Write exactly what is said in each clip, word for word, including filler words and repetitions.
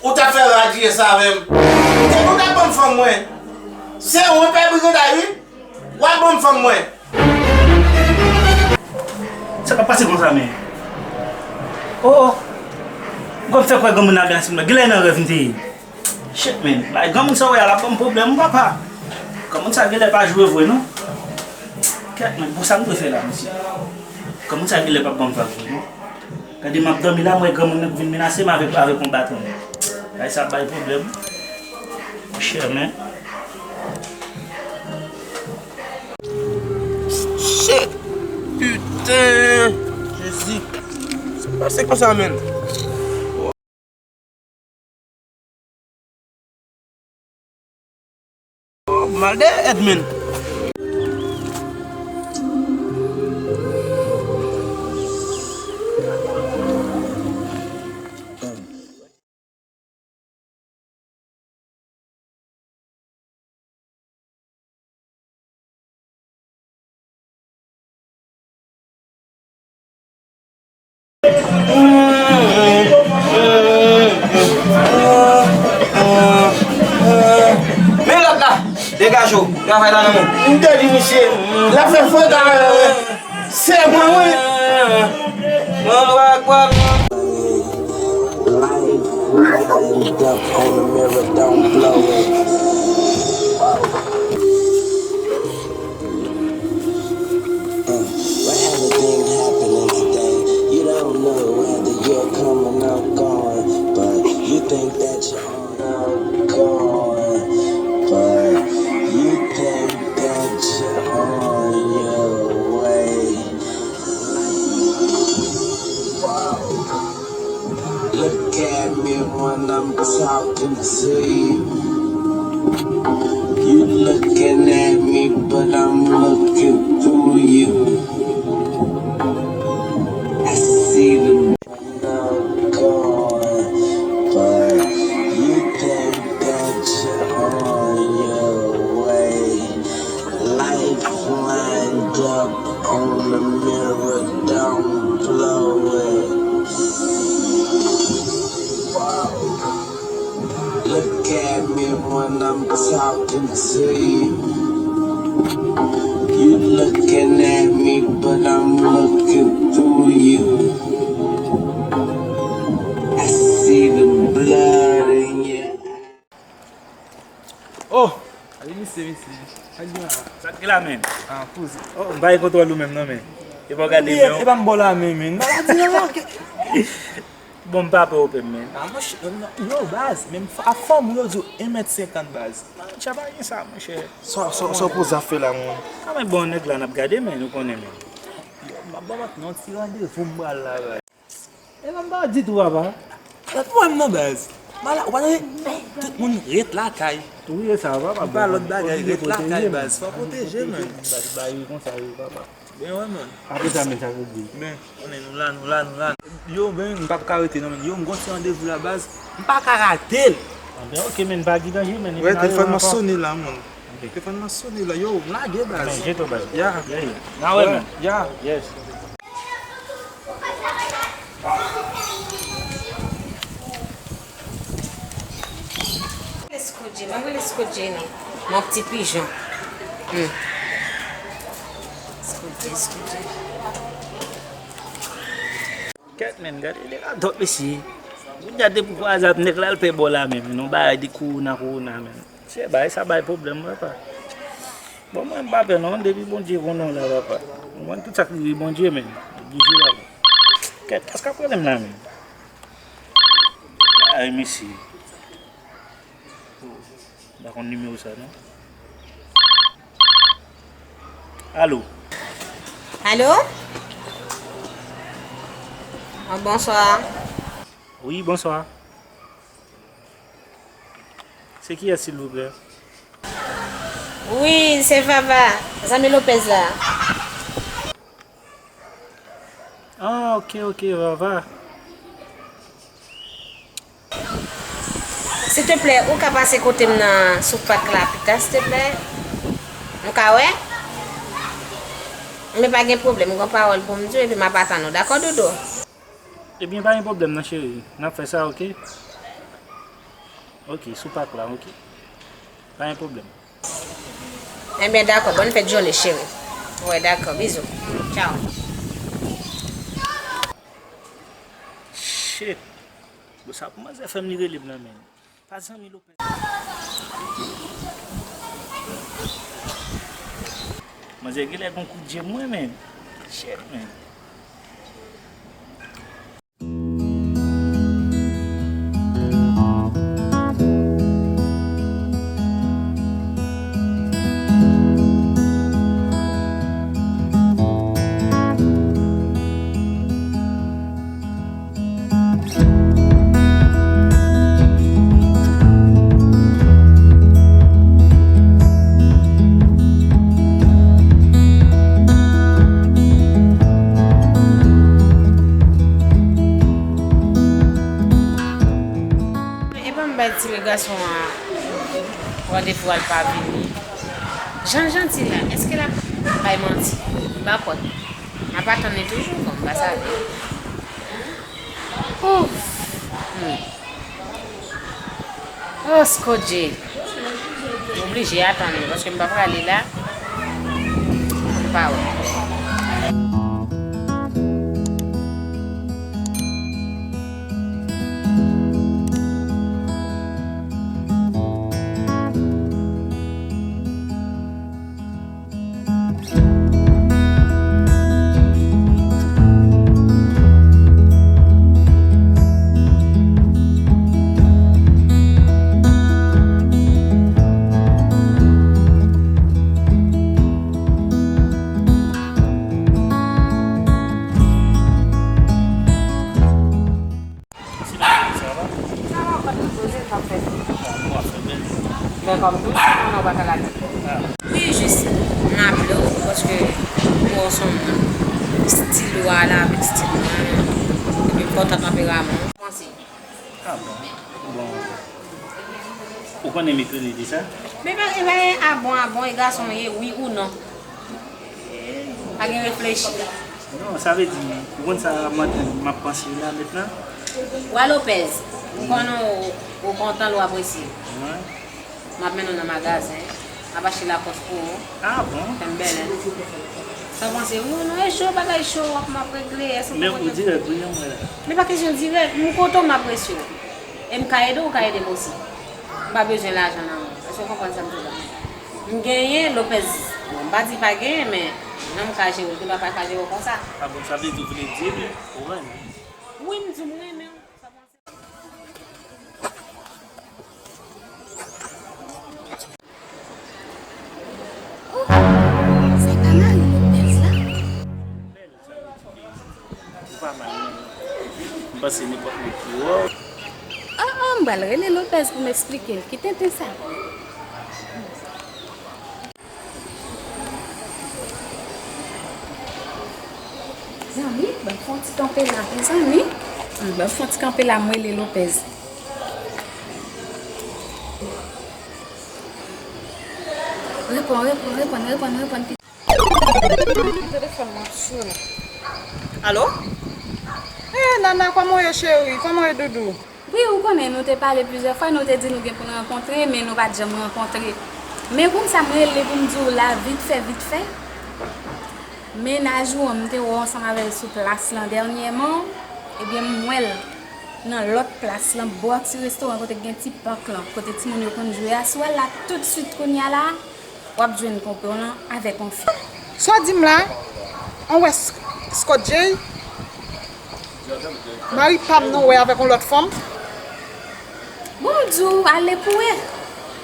Ou t ap fè radye sa avè m. Depi w t ap ban m fanm mwen. Se ou pè briganday wi. W ap ban m fanm mwen. Sa k ap pase konsa, men? Oh, oh. M konn fè kwè granmoun nan ap vin asou mwen. Genlè nan rèv m te ye. Shit, man. Like, granmoun sa w wè a, l ap ban m pwoblèm, papa. Granmoun sa genlè pa jwe vre, non. Kèt, man. Bon, sa m dwe fè la, mesye? Granmoun sa genlè p ap ban m vag vre, non. Gade, m ap dòmi la, m wè granmoun nan vin menase m avèk, avèk yon baton. Ay, sa bay pwoblèm. Monchè, men. Shit! Piten! Jezi! Sa k pase konsa, menn? Mal de èd, menn. Men lòt la, degaje w, travay la nan men w. M te di misye, l ap fè fo travay la, wi. Se mwen, wi. Mwen pa kwè. Life, life, life, don't blow it. With everything happening today, you don't know whether you're coming or going, but you think that you're on, going, but you think that you're on your way. Look at me when I'm talking to you. You looking at me, but I'm looking through you. I see the going, but you think that you're on your way. Life lined up on the mirror, don't blow it. Look at me when I'm talking to you. You looking at me, but I'm looking through you. I see the blood in your eyes. Oh! Ale misye, mesye. Sa k gen la? Sa k gen la, men? Ah, poze. Oh, m pa gen kontwòl ou menm, non, men. E pa w gade men w. E pa m ba w la men, men. Maladi an, non. Bon, m pa pè w pè m, men. Ah, monchè, non, non, yo, baz, men a fanm ou yo di w en mèt senkant, baz. Monchè, pa gen sa, monchè. Sa, sa, sa w poze ap fè la, mon? Sa men bon nèg la n ap gade, men, nou konnen, men. Yo, m ap ba w non ti randevou m pral la, baz. E pa m pa ditou, papa. Alò, pou wè m non, baz. Mala, ou pa tande? Tout moun ret lakay. Wi, e sa, papa. Ou pa lòt bagay, ret lakay, baz. Fò pwoteje, man. Bay konsa, wi, papa. Ben, wè, man. Apre sa, men, sa vle di. Ben, konnen nou la, nou la, nou la. Yo, ben, m p ap ka rete, non, men. Yo, m gon ti randevou la, baz. M pa ka rate l. Ah, ben, ok, men, pa gen danje, men. Wè, telefòn nan sonnen la, man. Ok. Telefòn nan sonnen la. Yo, m lage, baz. Men, jete w, baz. Ya. Yeah. Na wè, man. Ya. Yes. Eskodje, mwen rele Eskodje non. Mon ti pijon. Hmm. Eskodje, Eskodje. Kèt, men, gade, nèg la dòt, mesye. Ou gade pou kwa azap nèg la, l pè bò la menm. Non, bagay de kowona, kowona, men. Se bagay sa bay pwoblèm, wè, pa. Bon, mwen, m pa pè non, depi Bondye konnen w la, papa. Mwen, tout sa k rive Bondye, men. Bondye la. Kèt, kès k ap rele m la, men? Ay, mesye. M pa konn nimewo sa, non. Alo? Alo? Ah, bonswa. Wi, bonswa. Se kiyès, silvouplè? Wi, se Vava, zanmi Lopez la. Ah, ok, ok, Vava. Silteplè, ou ka pase kote m nan sou pak la pita, silteplè? Nou ka wè? Men pa gen pwoblèm, m gon pawòl pou m di w, epi m ap atann ou, dakò, Doudou? Ebyen, pa gen pwoblèm non, cheri. N ap fè sa, oke? Oke, sou pak la, oke. Pa gen pwoblèm. Ebyen, dakò. Bòn fèt jounen, cheri. Wi, dakò. Bizou. Tchaw. Shit. Bon, sa pou manzè fè m li rele m nan, men. Pa zanmi Lopez. Manzè genlè gon kout je mwen, men. Shit, men. Epa m bay ti gason an randevou al pa vini. Jan l janti la, èske l ap bay manti? M pa kwè. M ap atann li toujou, bon, m pa save. Ouf. Hmm. Oh, Scotty. M oblije atann li, paske m pa prale la. M pa wè. Sa va? Sa va, ou pa t repoze, sa fè. Ah, nou ap fè bèl. Men kòm tou, sa nan ou pa ka lage. Ah. Wi, jis m aple w, paske ou wè w se yon moun. Stil ou a la avèk stil mwen, epi m kontan tanperaman w. Panse. Ah bon. Bon. Ou konnen m ekrene deja? Men pa gen, pa gen a bon, a bon, e gason ye, wi ou non. Pa gen reflechi. Non, sa vle di, ou konn sa maten m ap panse la mentnan? Wa Lopez, m konnen w, ou kontan l, ou apresye l. Wi. M ap mennen w nan magazen, m ap achte Lacoste pou ou. Ah bon? Fè m bèlen. Sa w panse? Wi, non, e cho, bagay cho, w ap, m ap regle, èske w konprann? Men ou dirèk, wi, non, mwen la. Men pa kesyon dirèk, m kote w, m apresye w. E m ka ede w, ou ka ede m osi. M pa bezwen lajan nan men w. Èske w konprann sa m di w la? M genyen Lopez. Bon, m pa di pa genyen, men jan m ka jere w, m pa ka jere w konsa. Ah bon, sa vle di w vle di m, ou wè? Wi, m di w m renmen w. Oh, se pa mari Lopez la? Ou pa mal, non. M panse nenpòt moun ki wè w. Oh, oh, m pral rele Lopez pou m eksplike l. Ki tenten sa? Zanmi, ban m fè yon ti kanpe la, mezanmi. Hmm, ban m fè yon ti kanpe la, m rele Lopez. Reponn, reponn, reponn, reponn, reponn. Telefòn nan ap sonnen. Alo? Eh, Nana, kòman w ye, cheri? Kòman w ye, doudou? Wi, ou konnen, nou te pale plizyè fwa, nou te di nou gen pou n rankontre, men nou pa t janm rankontre. Men konn sa m rele pou m di w la, vit fè, vit fè. Mennaj ou an, m te wè w ansanm avè l sou plas lan dènyèman. Ebyen, m wè l nan lòt plas lan, bò ti restoran kote k gen ti pak lan, kote timoun yo konn jwe a. Si w al la toutswit kounye a la, w ap jwenn konpè w lan avèk yon fi. Sa w di m la? An wè Sk-, Scott Jay? Mari pa m nan wè avèk yon lòt fanm? Bon, m di w, ale pou wè.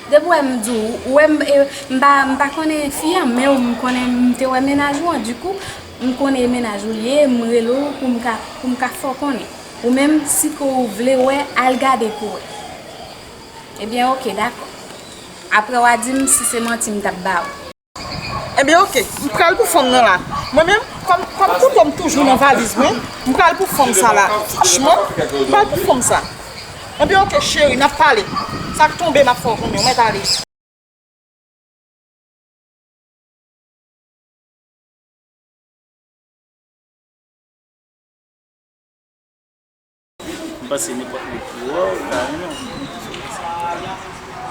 Depi w wè m di w, ou wè m, e, m pa, m pa konnen fi a, men m konnen m te wè mennaj ou an. Dikou, m konnen e mennaj ou l ye, m rele w pou m ka, pou m ka fè w konnen. Ou menm, si ke w vle wè, al gade pou wè. Ebyen, oke, dakò. Apre w a di m si se manti m t ap ba w. Ebyen, oke, m pral pou fanm nan la. Mwen menm, kòm, kòm kouto m toujou nan valiz mwen, m pral pou fanm sa la. Franchman, m pral pou fanm sa. Ebyen, oke, cheri, n ap pale. Sa k tonbe, m ap fè w konnen, w mèt ale. M panse nenpòt moun ki wè w, ou ka renmen w.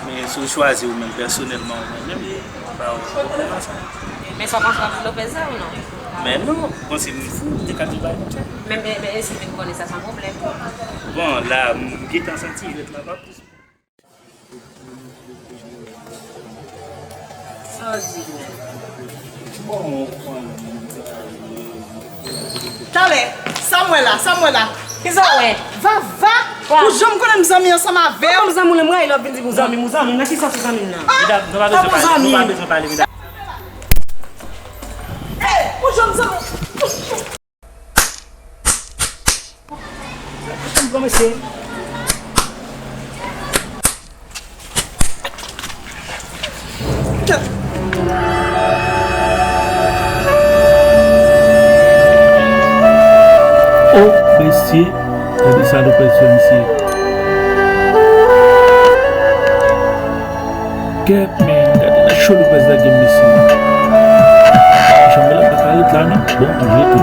Men si w chwazi ou menm pèsonèlman, ou menm, menm, pa yon pwoblèm nan sa. Men sa w panse w ap Lopez la ou non? Men non, ou panse m fou, m te ka di bagay konsa. Men, men, men si m vin konnen sa, san pwoblèm. Bon, la, m gentan santi jwèt la pa plis. Sa w di menm? Talè, sa m wè la, sa m wè la. Kisa w wè? Vava! Ou janm konnen m zanmi ansanm avè w. Ou zanmi, ou lè m rayi lè w ap vin di m ou zanmi m, ou zanmi m. Nan kisa w se zanmi m nan? Medam, nou pa bezwen pale, nou pa bezwen pale, medam. Ey, ou janm zanmi. Bon, mesye. Oh, mesye, gade sa Lopez fè misye. Kèt, men, gade nan cho Lopez lage m, mesye. Janm la pa ka ret la, non. Bon, m jete.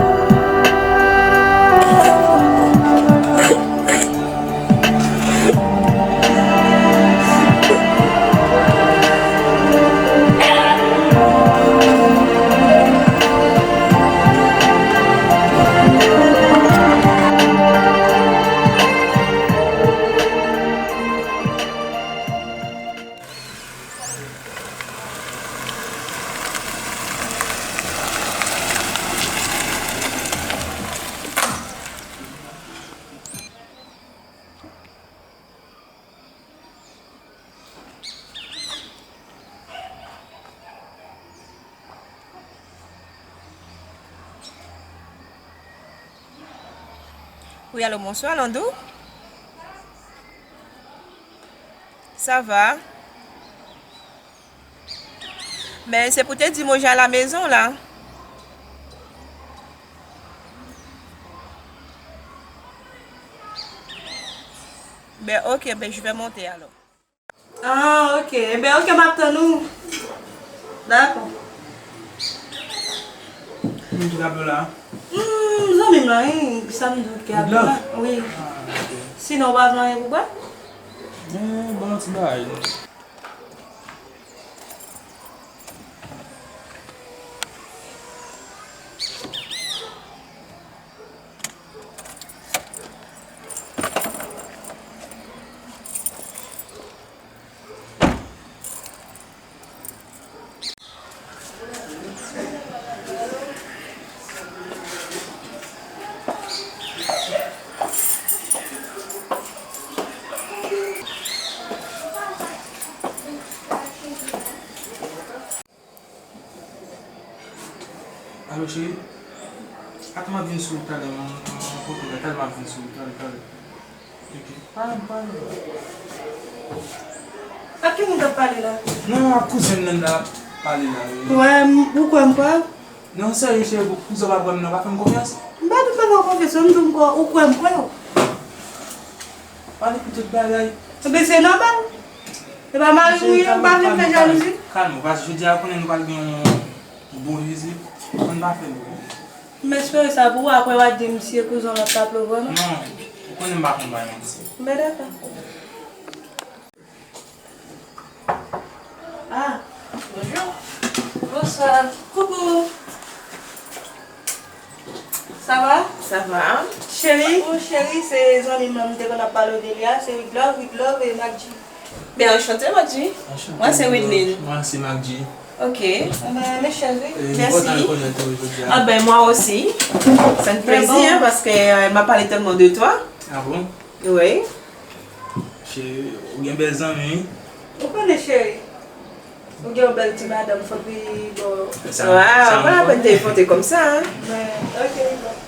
Wi, alo, bonswa, Landou. Sa va? Men se pou te di m ou ja la mezon la. Ben, ok, ben, je vais monter alors. Ah, ok. Enben, ok, m ap tann ou. Dakò. Moun ki t ap la? Hmm, zanmi m lan, wi, sa m di w ki ap la. Wi. Ah, ok. Sinon, w pa vle anyen pou bwè? Eh, bon, ti bagay. Alo, cheri? Atann, m ap vin sou ou talè, m, m, m kote la, talè m ap vin sou ou, talè, talè. Ok. Pale, pale. Ak ki moun k ap pale la? Non, ak kouzen m nan m t ap pale la, wi. Ou wè m, ou kwè m kwè w? Non, serye, cheri, pou, pou sa w pa kwè m nan, pa fè m konfyans. M pa t fè w konfyans, m di w m kwè, ou kwè m kwè w. Pale pou tout bagay. Ebyen, se nòmal. Se pa mari w ye, ou pa vle fè jalouzi. Kalme w, paske jodi a, ou konnen nou pral gen yon bon vizit. Ann pa fè bri. M espere sa pou ou, apre w a di m si se kouzen w la k ap lo vrèman. Non, ou konnen m pa konn bay manti. Ben, dakò. Ah, bonjou. Bonswa. Coucou. Sa va? Sa va. Cheri? Oh, cheri, se zanmi m nan m te konn ap pale w de li a, se Widlove, Widlove e Maggi. Ben, anchante, Maggi. Anchante. Mwen, se Widline. Mwen, se Maggi. Ok. Enben, men chèz, wi. Mèsi. Ah ben, moi aussi. C'est un plaisir parce que, euh, elle m'a parlé tellement de toi. Ah bon? Oui. Cheri, ou gen bèl zanmi, wi. Ou konnen, cheri. Ou gen yon bèl ti madanm, fòk li ba w. Sa, sa m konnen. Waw, pa la pèn te fòte kòmsa, hein. Ben, ok, bon.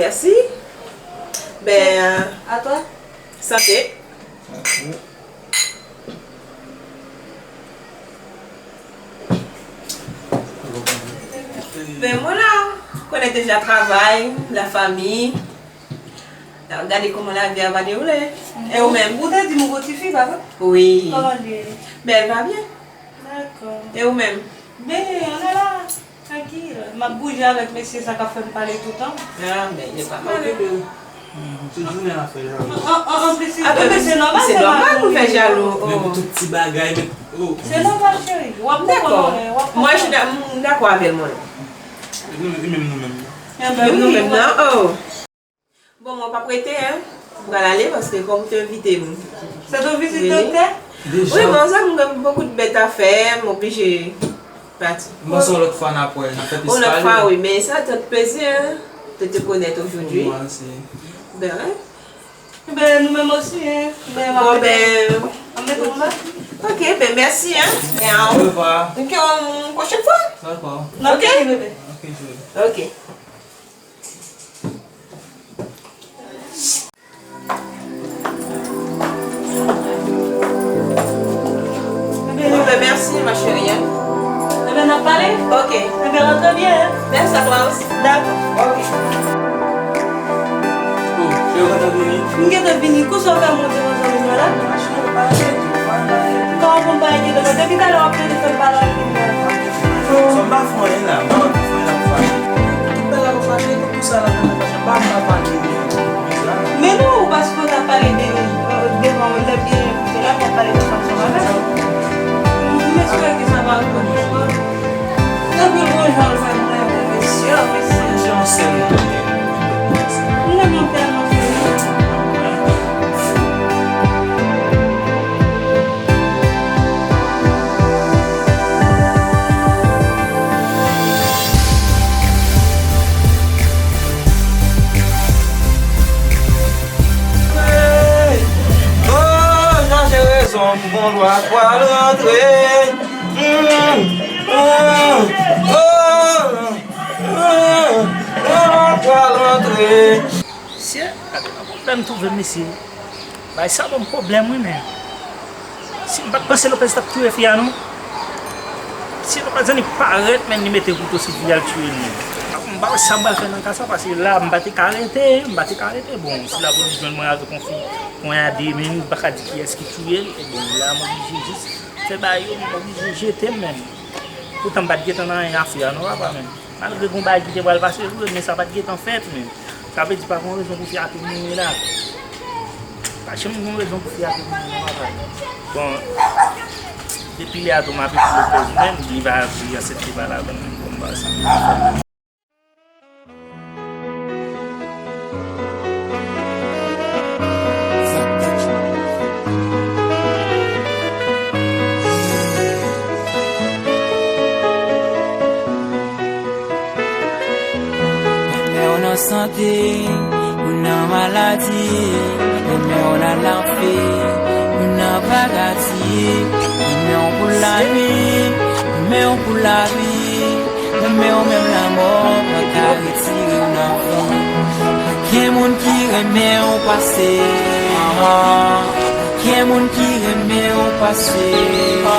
Merci. Ben, euh, à toi. Santé. Santé. Ben, mwen la, konnen deja travay, lafanmi. N ap gade kòman lavi a va dewoule. E ou menm? Ou te di m ou gon tifi, pa vre? Wi. Kòman l ye? Ben, l va byen. Dakò. E ou menm? Ben, ann la, trankil. M ap bouje avèk mesye sa k ap fè m pale toutan. Ah, ben, il est pas mal, hein. Tout jounen l ap fè jalou. An, an, an plis, se nòmal pou fè jalou. Men pou tout ti bagay, men, oh. Se nòmal, cheri. W ap konprann, w ap konprann. Mwen, je suis d'a-, m dakò avè l, mwen. E nou, e menm nou menm nan. Menm nou menm nan, oh. Bon, mwen p ap rete, hein. M pral ale paske kòm ou te envite m. Se te yon vizit doktè? Wi, bon, sa m gen beaucoup de bêtes à faire, m oblije pati. Bon, se yon lòt fwa n ap wè, n ap fè plis pale. Yon lòt fwa, wi, men sa te yon plezi, hein, de te connaître aujourd'hui. Mwen osi. Ben, hein. Ben, nou menm osi, hein. Ben, bon, ben, an mete w la. Ok, ben, mèsi, hein. Ben, au revoir. Ok, yon pwochèn fwa. Dakò. Ok, bebe. Ok, cheri. Ok. Bon, ben, mèsi, ma chérie, hein. Ebyen, n ap pale? Ok. Ebyen, rantre byen, hein. Mèsi, à toi aussi. Dakò. Ok. Oh, cheri, ou gentan vini? M gentan vini. Kousa w fè monte nan zòn mwen la? Kòman pou m pa enkyete mwen? Depi talè w ap plede fè m pale anpil la. Sa m pa fè anyen la, m pa fè anyen la pou fache. Tout bagay pou fache, tout sa la pou fache. M pa, m pa pale de, de sa. Men non, ou pa sipoze ap pale de, devan yon lè byen, se la pou w ap pale de fason avè l. M espere ke sa va rive. Anpil bon jan l fè mwen, mesye, mesye. Mesye, yon sèl. M renmen w tèlman, cheri. Oh, chache rezon pou bon lwa pral rantre. Mm, mm, oh, mm, mm, bon lwa pral rantre. Mesye, gade nan pwoblèm m twouve m, mesye. Bagay sa ban m pwoblèm, wi, men. Si m pa t panse Lopez t ap touye fi a, non. Si Lopez annik parèt, men li mete kouto sou fi a, l touye l, men. M pa wè sa m pral fè nan ka sa, paske la, m pa te ka rete, m pa te ka rete. Bon, si lapolis jwenn mwen avèk yon fi, yon a de, men m pa ka di kiyès ki touye l. E bon, la, m oblije jis fè bagay yo, m oblije jete l, men. Poutan m pa t gentan nan anyen a fi a, non, papa, men. Malgre gen yon bagay ki te pral pase vre, men sa pa t gentan fèt, men. Sa vle di pa gen rezon pou fi a te mouri la. Pa janm gen rezon pou fi a te mouri, non, papa. Bon, depi lè a tou m ap ekri Lopez menm, li pa vle aksepte pale avè m menm, bon, m pa sa. Renmen w nan sante, ou nan maladi. Renmen w nan lanfè, ou nan paradi. Renmen w pou lavi, renmen w pou lavi. Renmen w menm lanmò pa ka retire w nan vi. Pa gen moun ki renmen w pase. Pa gen moun ki renmen w pase. Pa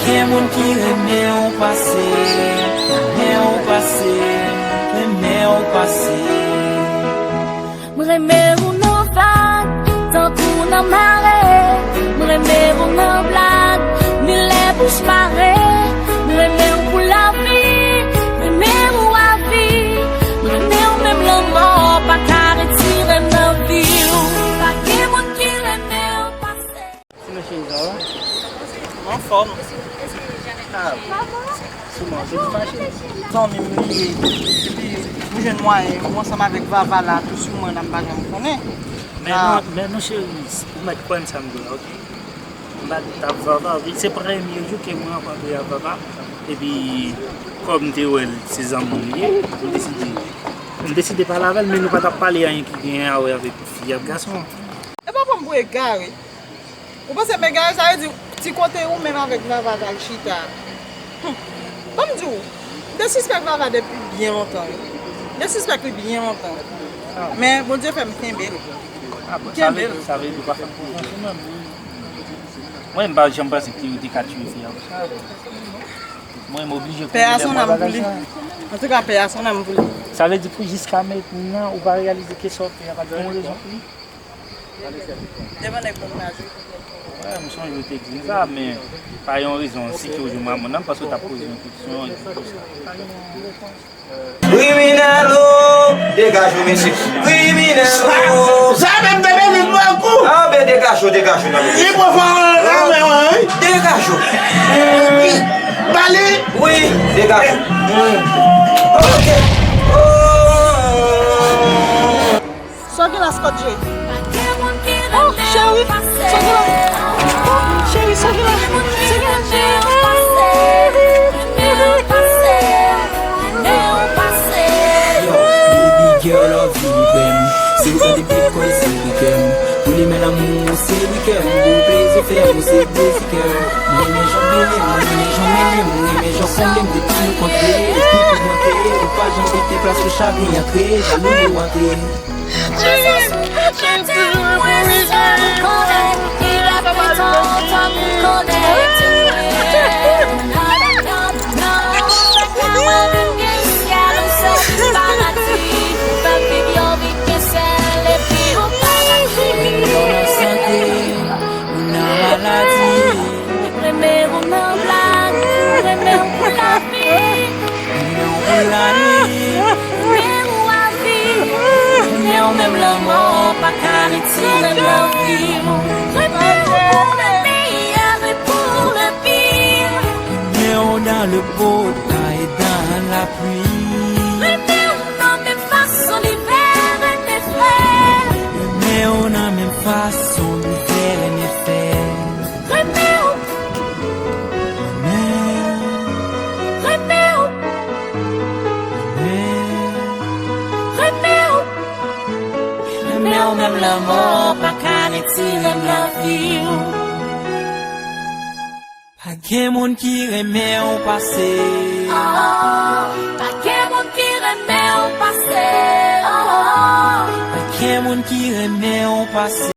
gen moun ki renmen w pase. Renmen w pase. Renmen w pase. M renmen ou nan vag, tankou nan mare. M renmen ou nan blag, ni lè bouch mare. M renmen ou pou lavi, renmen ou avi. M renmen ou menm lanmò pa ka retire m nan vi w. Pa gen moun ki renmen ou pase. Sinon, cheri, sa va? Anfòm. Ah, sou mwen, se ti mache. Zanmi m li ye. Epi, m jwenn mwayen, ou ansanm avèk Vava la, tou sou mwen la, m pa janm konnen. Men non, men non, cheri, ou mèt kwè m sa m di w la, oke? M pa t ap Vava, wi. Se premye jou ke mwen rankontre ak Vava. Epi, kòm m te wè l, se zanmi m li ye, m deside, m deside pale avè l, men nou pa t ap pale anyen ki genyen a wè avèk fi ak gason. E pa pran m pou egare. Ou panse m egare, sa vle di ti kote ou menm avèk Vava t al chita. Hum. Ban m di w, m te sispèk Vava depi byen lontan, wi. M te sispèk li byen lontan. Men Bondye fè m kenbe l. M kenbe l. Sa vle di ou pa fè konfyans ou menm. Mwen, m pa janm panse ke yo te ka tiye fi a konsa. Mwen, m oblije konnen lè mwen bagay sa. Pè a son nanm pou li. Antouka, pè a son nanm pou li. Sa vle di pou jiska mentnan, ou pa reyalize ke sa w fè a pa t gen yon rezon pou li? Devan nèg bon menaj wi. Wè, m sonje w te di m sa, men pa yon rezon si ke w jwenn mwen nan, paske w t ap poze yon kesyon, e tout sa. Kriminèl, o! Degaje w, mesye. Kriminèl, o! Sa menm te mete m nan kou. A, ben, degaje w, degaje w, non, mesye. Li pran fò nan men mwen, wi. Degaje w. Bali. Wi, degaje w. Ok. O! Sa w gen la, Scott J? Oh, cheri, sa w gen la? Oh, cheri, sa w gen la? Sa w gen la, cheri? Yo, baby girl, anvi krè m. Si w tande bit kò, se li kè m. Pou li men lanmou, se li kè m. Pou plezi fè m, se plezi kè m. Mwen renmen jan w mennen m, mwen renmen jan w mennen m, mwen renmen jan w konble m depi nou kontre. Epi pou monte, ou pa janm kite plas pou chak moun antre, jalou yo antre. Renmen w nan blag, renmen w pou lavi. Renmen w pou lavi, renmen w avi. Renmen w menm lanmò pa ka retire m nan vi w. Renmen w pou le meilleur et pour le pire. Renmen w dans le beau temps et dans la pluie. Renmen w nan menm fason livè renmen fè. Renmen w nan menm fason livè renmen fè. Renmen w. Renmen. Renmen w. Renmen. Renmen w. Renmen w menm lanmò pa ka retire m nan vi w. Pa gen moun ki renmen w pase. Oh, pa gen moun ki renmen w pase. Oh, pa gen moun ki renmen w pase.